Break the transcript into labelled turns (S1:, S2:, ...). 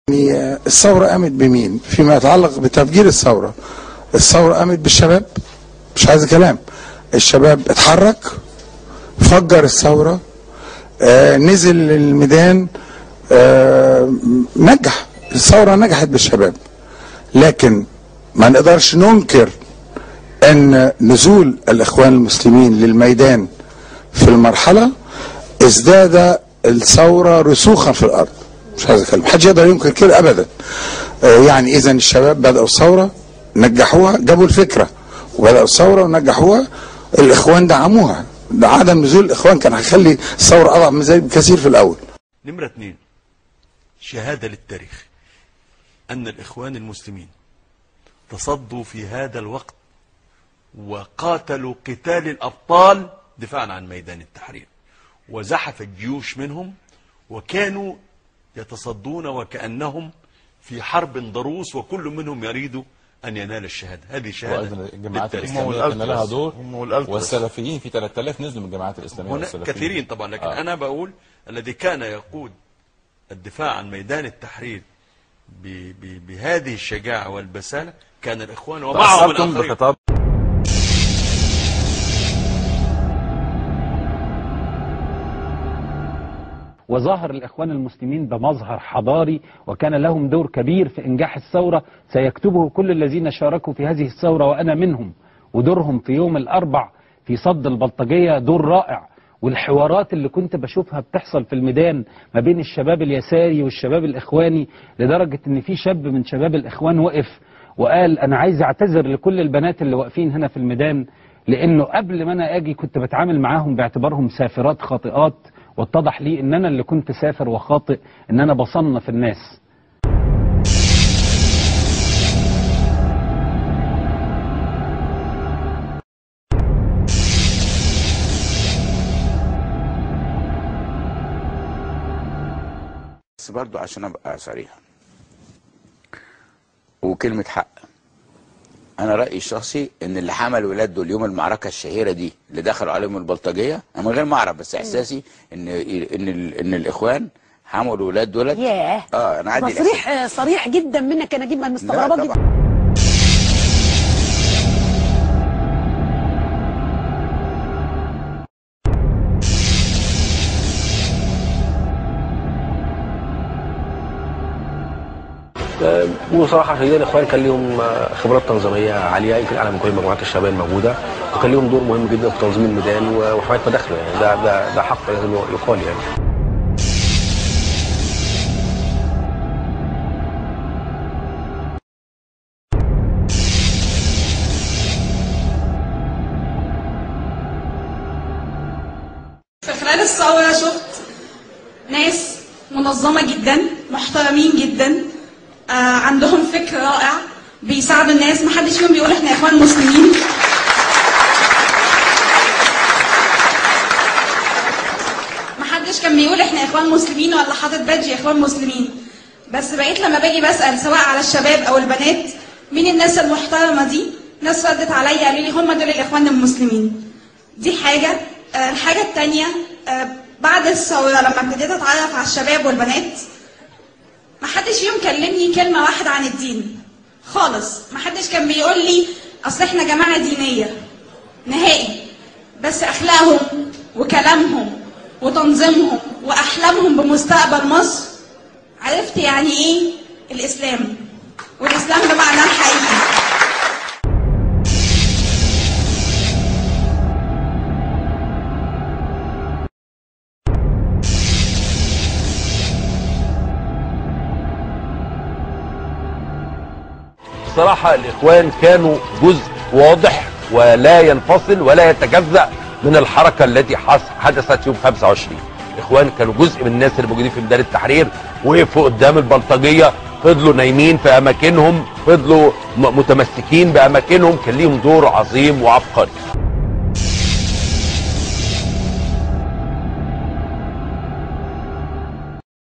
S1: يعني الثورة قامت بمين؟ فيما يتعلق بتفجير الثورة، الثورة قامت بالشباب، مش عايز كلام. الشباب اتحرك، فجر الثورة، نزل الميدان، نجح الثورة، نجحت بالشباب. لكن ما نقدرش ننكر ان نزول الاخوان المسلمين للميدان في المرحلة ازداد الثورة رسوخا في الارض. مش عايز اتكلم، محدش يقدر ينكر كده ابدا. يعني اذا الشباب بدأوا الثورة، نجحوها، جابوا الفكرة وبدأوا الثورة ونجحوها، الاخوان دعموها. ده عدم نزول الاخوان كان هيخلي الثورة اضعف من ذلك بكثير في الاول.
S2: نمرة 2، شهادة للتاريخ أن الإخوان المسلمين تصدوا في هذا الوقت وقاتلوا قتال الأبطال دفاعا عن ميدان التحرير، وزحف الجيوش منهم وكانوا يتصدون وكأنهم في حرب ضروس، وكل منهم يريد أن ينال الشهادة. هذه شهادة.
S3: وأيضا الجماعات الإسلامية كان لها دور، والسلفيين في 3000 نزلوا من الجماعات الإسلامية،
S2: هناك كثيرين طبعا، لكن أنا بقول الذي كان يقود الدفاع عن ميدان التحرير بهذه الشجاعة والبسالة كان الإخوان ومعهم الآخرين.
S4: وظهر الإخوان المسلمين بمظهر حضاري، وكان لهم دور كبير في إنجاح الثورة سيكتبه كل الذين شاركوا في هذه الثورة وأنا منهم. ودورهم في يوم الأربع في صد البلطجية دور رائع، والحوارات اللي كنت بشوفها بتحصل في الميدان ما بين الشباب اليساري والشباب الإخواني، لدرجة إن في شاب من شباب الإخوان وقف وقال أنا عايز أعتذر لكل البنات اللي واقفين هنا في الميدان، لأنه قبل ما أنا أجي كنت بتعامل معاهم باعتبارهم سافرات خاطئات، واتضح لي ان انا اللي كنت سافر وخاطئ، ان انا بصنف الناس.
S5: بس برضو عشان ابقى صريح وكلمة حق، انا رأيي الشخصي ان اللي حمل ولاده اليوم المعركة الشهيرة دي اللي دخلوا عليهم البلطجية، انا من غير ما اعرف، بس احساسي ان ان ان الاخوان حملوا ولاد دولت.
S6: ياه،
S5: انا عندي
S6: تصريح صريح جدا منك يا نجيب، انا مستغربه جدا.
S7: وصراحة شديدة الإخوان كان لهم خبرات تنظيمية عالية يمكن أعلى من كل المجموعات الشبابية الموجودة، وكان لهم دور مهم جدا في تنظيم الميدان وحماية مداخله، يعني ده حق لازم يقال يعني.
S8: في خلال الثورة شفت ناس منظمة جدا، محترمين جدا، عندهم فكر رائع، بيساعدوا الناس، محدش فيهم بيقول احنا اخوان مسلمين. محدش كان بيقول احنا اخوان مسلمين ولا حاطط بادج اخوان مسلمين، بس بقيت لما باجي بسأل سواء على الشباب او البنات مين الناس المحترمة دي، ناس ردت عليا قالوا لي هم دول الاخوان المسلمين. دي حاجة. الحاجة التانية، بعد الثورة لما ابتديت اتعرف على الشباب والبنات، محدش فيهم كلمني كلمة واحدة عن الدين خالص، محدش كان بيقول لي أصل إحنا جماعة دينية نهائي، بس أخلاقهم وكلامهم وتنظيمهم وأحلامهم بمستقبل مصر عرفت يعني إيه الإسلام، والإسلام بمعناه الحقيقي.
S7: بصراحة الإخوان كانوا جزء واضح ولا ينفصل ولا يتجزأ من الحركة التي حدثت يوم 25. الإخوان كانوا جزء من الناس اللي موجودين في ميدان التحرير، وقفوا قدام البلطجية، فضلوا نايمين في أماكنهم، فضلوا متمسكين بأماكنهم، كان ليهم دور عظيم وعبقري.